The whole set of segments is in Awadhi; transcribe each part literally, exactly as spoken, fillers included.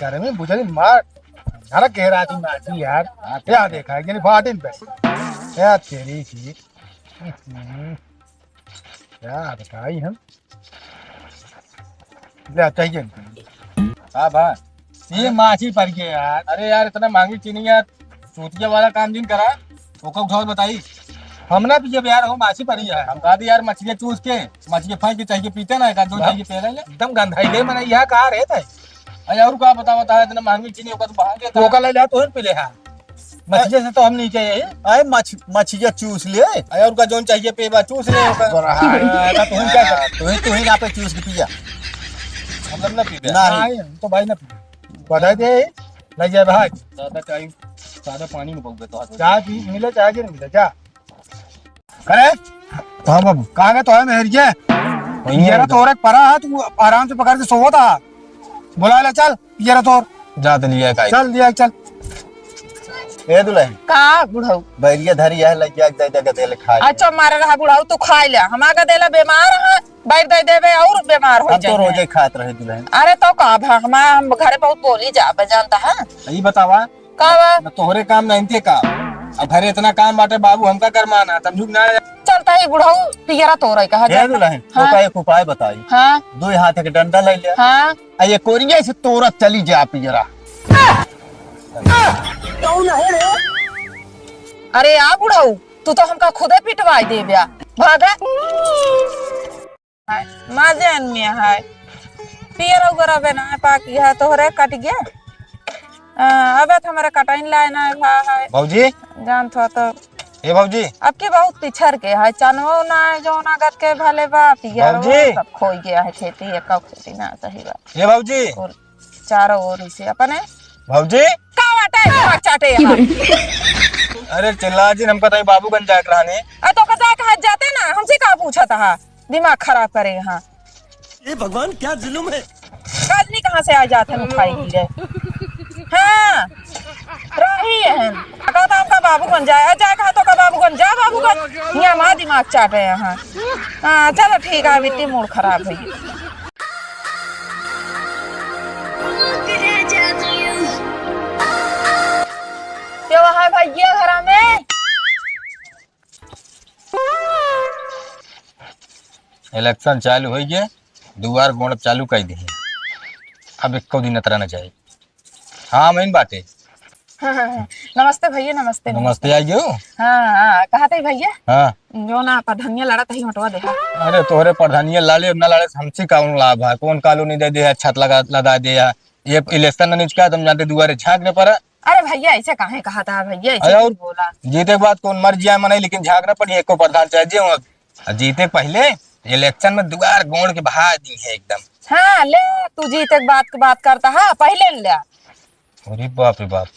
गर्मी बुझली मार, घर घेरा दी माची यार। हाँ, क्या देखा है, यानी बाटिन पे। क्या तेरी की। हम्म, क्या बताई हम। ले, चाहिए। हाँ बा। ये माछी पर के यार। अरे यार, इतना महंगी चीनी यार, चूतिया वाला काम जिन करा, ओका उठाओ बताई। हम ना पिए यार, हो माछी परी है। हम कहा दी यार, मछली चूस के, मछली फेंक के चाहिए पीते ना, एक आध दो हम चाहिए पी ले। एकदम गंधाइले मने यह कहा रहे थे। अरे और का बता, बता, इतना महंगी चीनी ओका तो बाहर के तो ओका ले ले, तो पी ले, हाँ। मछली से तो हम नहीं चाहिए। अरे मछ-, मछलिया चूस ले। अरे और का जोन चाहिए पेबा, चूस ले ओका। बड़ा है। हाँ, तो तुम क्या कर? तू ही, तू ही ना पे चूस के पिया। मतलब ना पीबे। नहीं। नहीं, हम तो भाई ना पीबे। बधाई दे, ले जा भाई। सादा चाय, सादा पानी में बहुत बेहतर है। चाय पी, मिले चाय के मिले, जा। अरे, हाँ बाबू। कहाँ गए तो है मेहरिया? वही है यार, इधर। तोरे परा है, तू आराम से पकड़ के सोवत है। बुला ले, चल। ये रहा तोर। जा तो लिया काई। चल लिया, चल। ए दुल्हन। का बुढ़ऊ? बैरिया धरी है, लगिया दे दे के दे ले खाए। अच्छा, मारे रहा बुढ़ऊ, तू खाए ले। हम आगे देला बीमार है, बैर दे देबे और बीमार हो हम तो जाए। रोजे खात रहे दुल्हन। अरे तो का भा, हम, हम घरे बहुत बोली जा, जानता है। ई बतावा। का बा? न तोहरे काम नहीं थे का? अब घरे इतना काम बाटे बाबू, हमका करमाना, समझू कि ना? चलता ही बुढ़ऊ, पियरा तोरे कहा हे जाता। दुल्हन, हाँ। तो का एक उपाय बताई। हाँ। दो हाथ के डंडा ले ले। हाँ। आ ये कोरिया से तोरा चली जा पियरा। अरे आ बुढ़ऊ, तू तो हमका खुदे पिटवाई देब्या। भागा। है, मजे में है। पियर उगर अबे ना पाकी है, तोहरे कट गया। आ, अबे तो हमारे कटाइन लाए ना भा है। भौजी। जानत हो तो। ए भौजी। अब की बहुत पिछड़ के है, चनवो ना है, जो ना गत के भले बा, पियर भौजी। सब खोई गया है खेती, एक खेती ना सही बा। ए भौजी। और चारों ओर से अपने। भौजी। का बाटे, दिमाग चाटे यहाँ। अरे चिल्ला जिन, हमका तो बाबूगंज जाके रहने। आ तो का जाके हाथ जाते ना, हमसे का पूछत हा? दिमाग खराब करे यहाँ। ये भगवान, क्या जुल्म है। आदमी कहाँ से आ जाते हैं उठाई गिरे। हाँ, रही है। कहता हमका बाबूगंज जाए, जाए कहा तो का बाबूगंज, जा बाबूगंज। यहाँ हमारा दिमाग चाटे हैं। हाँ, चलो ठीक है, अभी इतनी मूड खराब है। क्यों है भैया घरा में? इलेक्शन चालू होइ गए, दुआर गोड़ चालू कर दी। अब एको दिन अतरा न जाए। हाँ, मेन बाटे। हाँ, हाँ, हाँ। नमस्ते भैया, नमस्ते, नमस्ते, नमस्ते। आइयो। हाँ, हाँ, कहा थे भैया? हाँ। जो ना प्रधानिया लड़ा तही हटवा दे। अरे तोहरे प्रधानिया लाले ना लाले से हमसे कौन लाभ है? कौन कॉलोनी दे दे है, छत लगा, लगा दे है? ये इलेक्शन न निचका, तुम जानते दुआरे झांक न पड़ा। अरे भैया, ऐसे काहे कहा था भैया, ऐसे अरे क्यों और बोला? जीते के बाद कौन मर जाए मनाई, लेकिन झांक न पड़ी, एको प्रधान चाहे जे हो। आ जीते पहले इलेक्शन में दुआर गोड़ के बहा दी है एकदम। हाँ, ले, तू जीते के बात के बात करता है, पहले ले। अरे बाप रे बाप।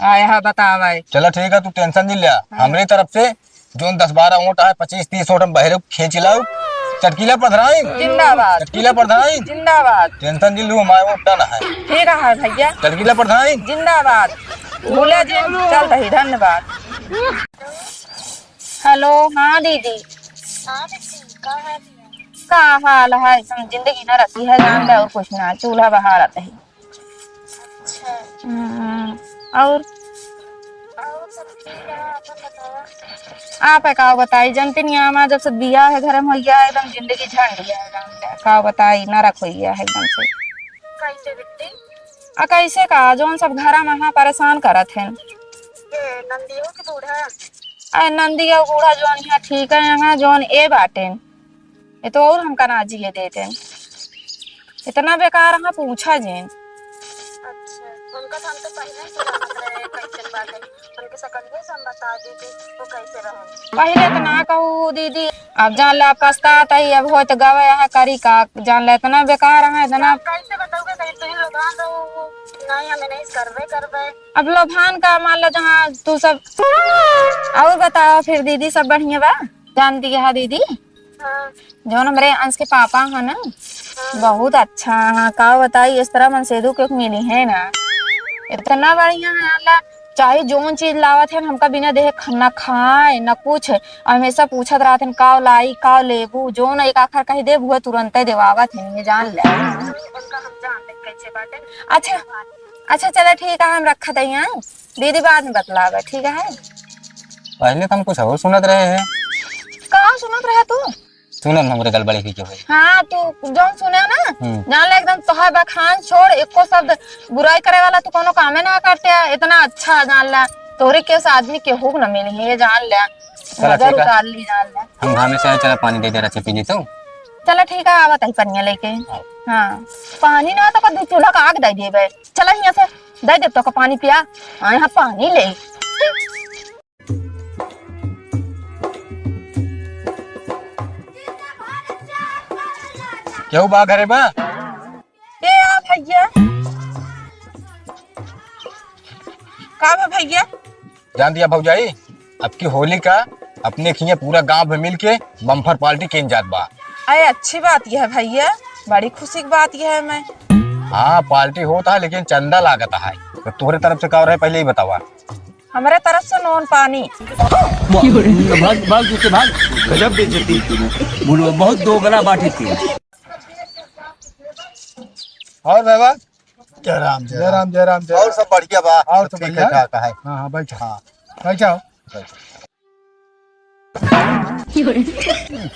आय हा, बतावा है। चला ठीक है, तू tension नहीं लिया। हाँ। हमरी तरफ से जोन दस बारह वोट आए, पच्चीस तीस वोट हम बहरे खींच लाओ। चटकीला प्रधान। जिंदाबाद। चटकीला प्रधान। जिंदाबाद। Tension नहीं लू, हमारे वोट done है। ठीक है भैया। चटकीला प्रधान। जिंदाबाद। भूले जिन, चल रही, धन्यवाद। हेलो, हाँ दीदी। हाँ दीदी, का हाल है? का हाल है? हम जिंदगी न रहती है, जान ले, और कुछ ना, चूल्हा बहा रहते हैं। अच्छा। हम्म, और? और सब ठीक है, आपन बतावा। आप है का बताई, जनते नहीं, आमा जब से बिया है घर में हो गया है, एकदम जिंदगी झंड गया है, जान ले। का बताई, नरक हो गया है एकदम से। कैसे बिट्टी? आ कैसे का, जोन सब घर में हाँ परेशान करत हैं। ये नंदियो के बूढ़ा? अरे नंदिया बूढ़ा जोन यहाँ ठीक है, यहाँ जोन ए बाटेन। ये तो और हमका ना जिए देते हैं। इतना बेकार है, पूछा जिन। अच्छा, उनका तो हम तो पहले से जानत रहे, कैसन बात है। उनके सकलिए से हम बता देते, वो कैसे रहे। पहले तो ना कहू दीदी, अब जान ले, अब पछतात ही, अब होत गवे है, करी का, जान ले, इतना बेकार है, इतना। कैसे बताओगे, कहीं तुम लोग हाँ तो नहीं, हमें नहीं करबे, करबे। अब लोभान का मान लो, जहाँ तू सब। और बताओ फिर दीदी, सब बढ़िया बा? जानती है दीदी? हाँ। जौन हमरे अंश के पापा है ना, हाँ। बहुत अच्छा है, का बताई, इस तरह मनसेधु के मिली है ना, इतना बढ़िया है, अल्लाह, चाहे जौन चीज लावत है, हमका बिना देहे खाना खाए, ना कुछ, हमेशा पूछत रहत हैं, "का लाई, का लेबू?" जौन एक आखर कह देबू, तुरंते देवावत हैं, ये जान ले। उनका हम जान ले, अच्छा, अच्छा, चला ठीक है, हम रखत हई, हाँ? दीदी बाद में बतलावे, ठीक है? पहले तो हम कुछ और सुनत रहे हैं। का सुनत रहे तू? सुनल हमरे गड़बड़ी की जो है। हाँ, तू जौन सुने ना, हम्म। जान ले एकदम तोहार बखान छोड़, एको शब्द बुराई करे वाला तू कोनो कामे ना करते है। इतना अच्छा जान ले, तोरे के आदमी केहू के ना मिली है, ये जान ले। चला, नजर ठीक है। उतार ली जान ले। हम घामे से आए, चला पानी दे दे रखे पी ली तू। चला ठीक है, आवत है पनिया लेके। हाँ। हाँ, पानी ना तो कभी चूल्हा का आग दे देबे। चला यहाँ से दे दे तो का पानी पिया। हाँ, यहाँ पानी ले। केहू बा घरे बा? ए आ भैया। का बा भैया? जान दिया भौजाई, अब की होली का अपने खिए पूरा गांव में मिल के बम्पर पार्टी केन जात बा। अरे अच्छी बात यह है भैया, बड़ी खुशी की बात यह है। मैं हाँ, पार्टी होता है लेकिन चंदा लागत है, तो तोहरे तरफ से का रहे पहले ही बतावा। हमरे तरफ से नोन पानी। भाग, भाग, जूते भाग। गजब बेइज्जती। बोलो, बहुत दोगला बाटी थी। और बाबा? जय राम, जय जय राम। राम, जय राम, जय और राम। सब बढ़िया बा? और सब ठीक बढ़िया? है, ठाक है। हाँ, हाँ, बैठा। हाँ। बैठा हो। बैठा।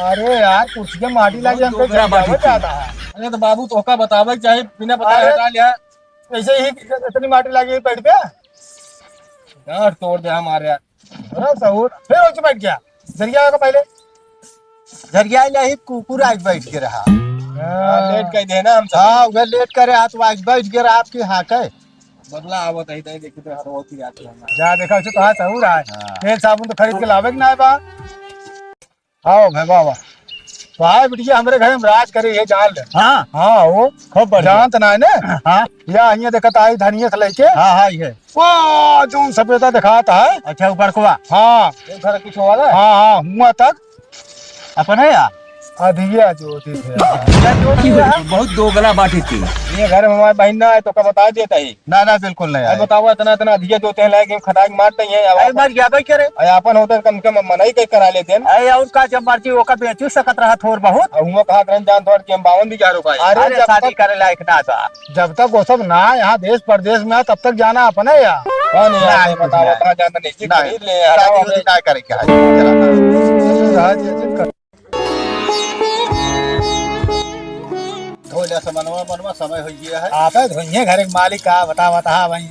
अरे यार, कुर्सी के माटी लग जाए, बहुत दोगला बाटी थी। ज्यादा है। अरे तो बाबू, तोहका बतावे के चाही, बिना बताए अरे, हटा लिया। ऐसे ही इतनी माटी लगी पेट पे। गांठ तोड़ दे हमारे यार। अरे सहूर, फिर उठ बैठ गया। झरिया का पहले। झरिया ले ही कुकुर आज बैठ के रहा। हाँ, लेट कह दे ना हम सब। हाँ, उधर लेट करे, हाथ आज बैठ के रहा आपकी हाँ के। बदला आवत है, तई देखी तो हर होती जाती है। जा देखा, उसे तो हाथ सहूर है। हाँ। तेल साबुन तो खरीद के लावे के ना है बा। आओ भाई, वाह, वाह। भाई बिटिया, हमरे घर में राज करे, ये जान ले। हाँ। हाँ, वो खूब बढ़िया। जानत ना है ना? हाँ। या हियाँ देखत आई धनिया से लेके। हाँ, हाँ, ये। वो जौन सफेदा दिखात है। अच्छा, ऊपर को आ। हाँ। ये घर कुछ वाला है? हाँ, हाँ, हुआ तक। अपन है यार? अधिया जो होती थे। अधिया जो होती है। बहुत दोगला बाटी थी। ये घर में हमारे बहन ना है, तो का बता देता ही। ना, ना, बिल्कुल नहीं अरे आए। बताओ, इतना, इतना अधिया जो होते हैं, लाए गेम खटाई मार नहीं है, अब अरे, अपन मर गया भाई, करे। अरे, अपन होता कम से कम मनई के करा लेते हैं। अरे, और का, जब मर्जी ओका बेचू सकत रहा थोर बहुत। अब हुआ कहा करें, जान थोड़ के हम बावन भी जा रुका है। अरे, अरे, जब शादी तक करे लायक ना था। जब तक वो सब ना यहाँ देश परदेश में है, तब तक जाना अपने यार। कौन है यार? नहीं, बताओ, नहीं। कहाँ जाना नहीं, नहीं। खरीद ले यार। शादी उदी ना करे के है। चला। धो ले समनवा मनवा, समय हो गया है। आप है धोइए घर के मालिक का, बता, बता भाई।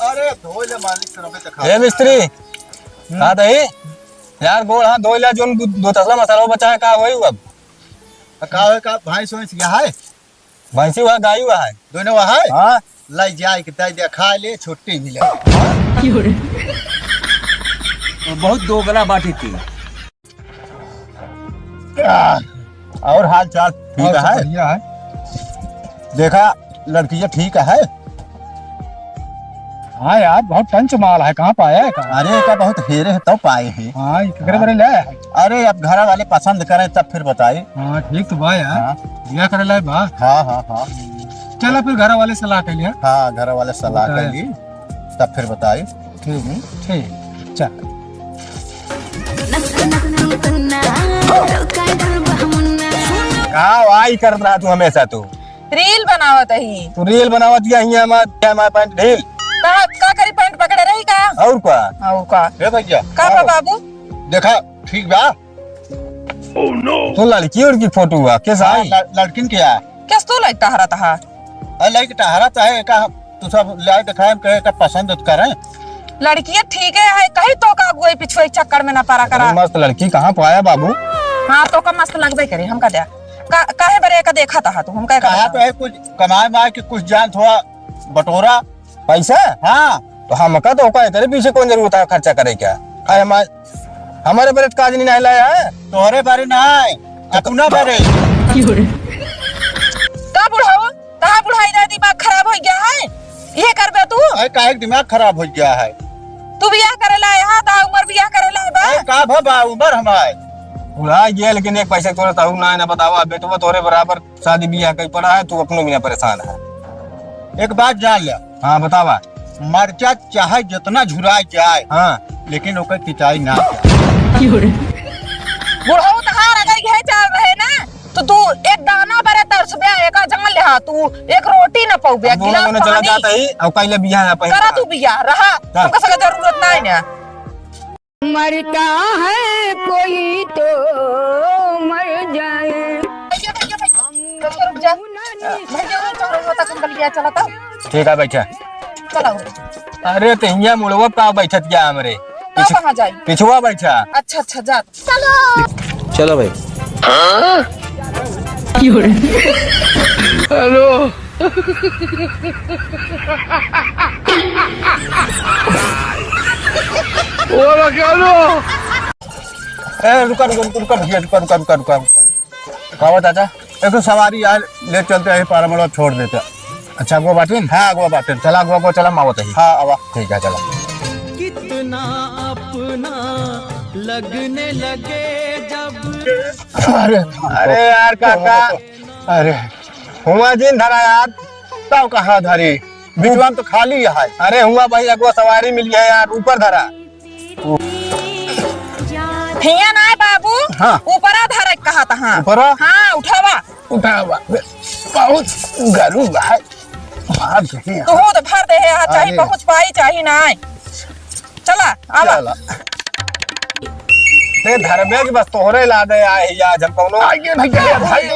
अरे धो ले मालिक, समझ तक हे मिस्त्री, हम्म। का दही? यार गोड़ हाथ धो ले, जोन दो, दो तसला मसाला बचा है, का होई अब? का होई, का भैंस वैंस गया है? भैंसी हुआ, गाय हुआ है। दोनों हुआ है? हाँ। लाई जाए के दे दे, खा ले, छुट्टी मिले। बहुत दोगला बाटी थी। और हाल चाल ठीक और सब है? बढ़िया है। देखा, लड़किया ठीक है? हाँ यार, बहुत टंच माल है, कहाँ पाया है, कहाँ? अरे, एका बहुत हेरे है, तब पाए हैं। हाँ, ये केकरे बरे ले आया है? अरे, अब घर वाले पसंद करें, तब फिर बताई। हाँ, ठीक तो बा यार। हाँ। बियाह करे लायक बा। हाँ, हाँ, हाँ। चला फिर घर वाले सलाह कर लिया। हाँ, घर वाले सलाह कर बताया। ली, तब फिर बताई। ठीक, हम्म। ठीक, चल। का वाई करत रहा तू हमेशा तू? रील बनावत ही। तू रील बनावत या हियां हमार, हमार पैंट ढील। का, का करी, पैंट पकड़े रही का? और का? और का? ए भैया, का बा आओ। बाबू? देखा, ठीक बा। तू लड़की उड़की फोटो हुआ, कैसा हाँ, आई? ल-, लड़किन के है। कैस तू लाइक टहरा तहा? अरे लाइक टहरा तो है, का तू सब लाइक दिखाए, हम कहे का पसंद तो करें। लड़कियां ठीक है, है, कहीं तो का अगुए पिछुए चक्कर में ना पड़ा करा। मस्त लड़की कहाँ पाया बाबू? हाँ, तो का मस्त लगबे करे, हमका द्या। का, काहे बरे का देखा तहा तू, हमका कहा तो है कुछ कमाए माए के कुछ जान थोड़ा बटोरा। पैसा? हाँ। तो हमका तो ओका तेरे पीछे कौन जरूरत है खर्चा करे का? अरे हमारे, हमारे बरे काज नहीं लाया है। तोहरे बारे ना है, अपना बारे। का बुढ़ाओ? कहाँ बुढ़ाई रहा, दिमाग खराब हो गया है? ये करबे तू? अरे काहे के दिमाग खराब हो गया है? तू बियाह करे लाए हा, ता उमर बियाह करे लाए बा? अरे का भा बा उमर हमार? बुढ़ा गया, लेकिन एक पैसे तोरे ताऊ ना है, ना बतावा, बेटवा तोरे बराबर शादी बियाह कई पड़ा है, तू अपनो बिना परेशान है। एक बात जान ले। हाँ, बतावा। मरचा चाहे जितना झुराए जाए, हाँ। लेकिन ओकर किचाई ना जाए। बुढ़ऊ तहार अगर यह चाल रहे ना, तो तू एक दाना बरे तरसबे, एक जान ले, हाँ, तू एक रोटी न पउबे, हम दोनों गिलास जने चला पानी। जात ही, अब कइले बियाह है पहिले करा का। तू बियाह, रहा, हाँ। हमका सका जरूरत नाहीं ना। मरता है कोई तो मर जाए। भैया, भैया, भैया, रुक जा। भैया, वो चोर होता तुम गलिया चला था। ठीक है, बैठा। चलाओ। अरे, तो हियाँ मुड़वा पा बैठत क्या हमरे? तो पिछ-, कहाँ जाई? पिछुआ बैठा। अच्छा, अच्छा, जा। चलो। चलो भाई। हेलो। ओला क्या लो? ए, रुका, रुका, रुका, रुका, भैया, रुका, रुका, रुका, रुका, रुका। का हुआ चाचा? एक ठो सवारी यार ले चलते हैं, पारामड़वा छोड़ देते। अच्छा, अगुआ बाटिन? हाँ, अगुआ बाटिन। चला, अगुआ, अगुआ, चला, मावत ही। हाँ, आवा। ठीक है, चला। कितना अपना लगने लगे जब। अरे, अरे यार काका। अरे, हुआ जिन धरा यार, तब कहाँ धरी? बिचवा में तो खाली है। अरे हुआ भाई, अगुआ सवारी मिली है यार, ऊपर धरा। हियाँ ना बाबू, हाँ। ऊपरा धरे कहा था, हाँ। ऊपरा? हाँ, उठावा। उठावा। बहुत गरम है। बाप रे। तू तो भर दे है, हाँ, चाहे अरे। पहुँच पाई, चाहे ना। चला, आवा। चला। ते धरबे कि बस तोहरे ला दे आए ही आज हम कौनो। आइए भैया, भाई।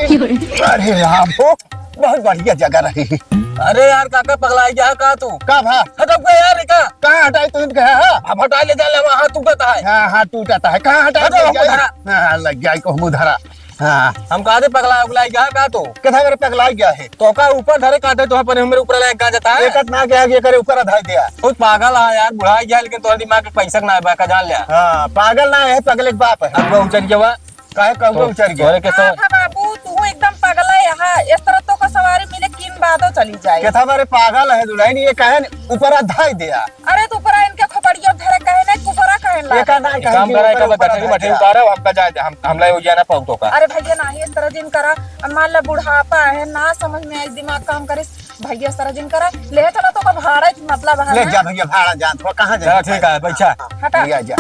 अरे राम हो, बहुत बढ़िया जगह रही। अरे यार, काका पगलाई गया का तू? का भा? हटक बे यार, का? कहाँ हटाई तू इनके, हाँ? अब हटा ले जा ले, वहाँ टूटता है। हाँ, हाँ, टूटता है। कहाँ हटाई हटो, तू? मुँह धरा। हाँ, लग गया, को मुँह धरा। हाँ। हम कहा दे पगला उगला गया का तू? कितना मेरे पगला गया है? तो का ऊपर धरे काटे तो अपने हमरे ऊपर लायक का जाता है? एक ना गया, ये करे ऊपर अधाई दिया। बहुत पागल है यार, बुढ़ा गया, लेकिन तोरा दिमाग के पैसा ना है, का जान लिया। हाँ, पागल ना है, पगले के बाप है। अब वो उचर गया, काहे कहूँ तो उचर गया? तोरे के तो हाँ, हाँ, बाबू, तू एकदम पगला है। हाँ, इस तरह तो का सवारी मिले, किन बातों चली जाए। कितना मेरे पागल है दुल्हन, ये कहे ऊपर अधाई दिया। अरे, तो ऊपरा इनके खोपड़िया धरे कहे नहीं, कुपरा कहे ला। एका ना एक कहे काम कि करा, ऊपर, एका ऊपर बच्चा की मठे उतारा, हमका जाए दे, हम, हमला हो जाना पाऊ तो का। अरे भैया, नाही इस तरह जिन करा। अब मान ला बुढ़ापा है, ना समझ में आई, दिमाग काम करे, भैया इस तरह जिन करा। ले चला तो का भाड़ा ही मतलब है ले ना? जा भैया, भाड़ा जान, तो कहाँ चला, जाए? ठीक है, बैठा। हटा। ले जा।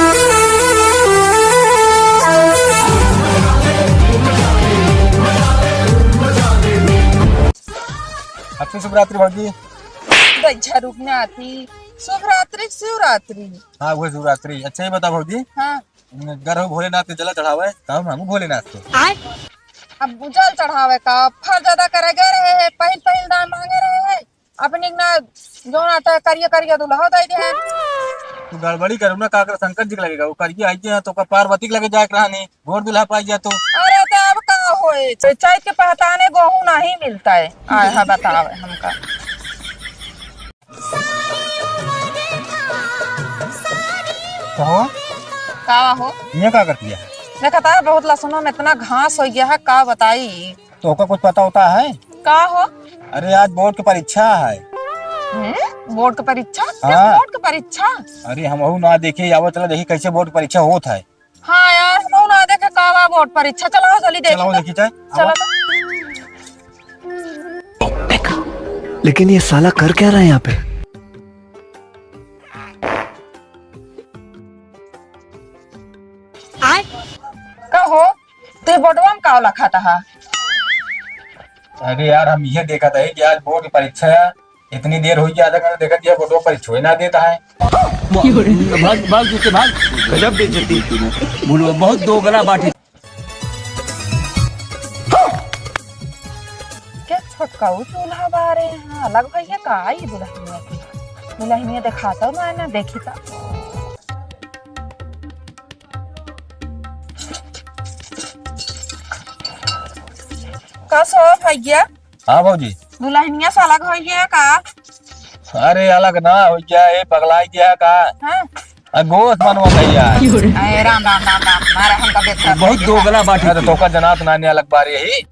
Happy शिवरात्रि भौजी। बैठा रुकना आती। शुभ रात्रि, शिवरात्रि। हाँ, वो शिवरात्रि। अच्छा, ये बता भौजी, हाँ। घर हो भोलेनाथ के जला चढ़ावे, काम हम भोलेनाथ के। आय। अब जल चढ़ावे का, फल ज्यादा करे गए रहे हैं, पहिल पहिल दान मांगे रहे हैं, अपने ना जौन आता है करिया करिया दुल्हा दे दे हैं। तू गड़बड़ी करू ना, का कर शंकर जी के लगेगा, वो करिया आई है तो का पार्वती के लगे जाए के रहनी, गोर दुल्हा पाई जा तू। अरे तो अब का होए, चैत के पहताने गोहूं नहीं मिलता है, आय है बतावे हमका। कहो। का हो? ये का करती है? देखा था, बहुत लसुनो में इतना घास हो गया है, का बताई? तो ओका कुछ पता होता है? का हो? अरे, आज बोर्ड की परीक्षा है। हम्म? बोर्ड की परीक्षा? हाँ। बोर्ड की परीक्षा? अरे, हम वहू ना देखे, आवो चला देखी कैसे बोर्ड की परीक्षा होत है। हाँ यार, हम ना देखे का बा बोर्ड परीक्षा। चला हो, जल्दी देखी चला हो, तो। देखी जाए। चला आवा। तो। लेकिन ये साला कर क्या रहा है यहाँ पे? आय? का हो? ते बोर्डवा में का लिखा था? अरे यार, हम ये देखा था कि आज बोर्ड की परीक्षा है, इतनी देर हो गई, आधा घंटा देखा दिया, बोर्डवा परीक्षा ही ना देता है। भाग, भाग, जूते भाग। गजब बेइज्जती। बोलो, बहुत दोगला बाटी। क्या छोटकाऊ चूल्हा बारे हैं, अलग भैया का आई दुल्हनिया की। दुल्हनिया दिखाता हूँ मैं ना, देखी ता। का सो भैया? हाँ भौजी। दुल्हनिया से अलग होइए का? अरे अलग ना हो गया, ये पगलाई गया का? हाँ। आ, गोश बनवा भैया। अरे राम, राम, राम, राम, मारा हमका देख रहा बहुत है। दोगला बाटी अरे थी। तोका जनात नानी अलग बारी ही।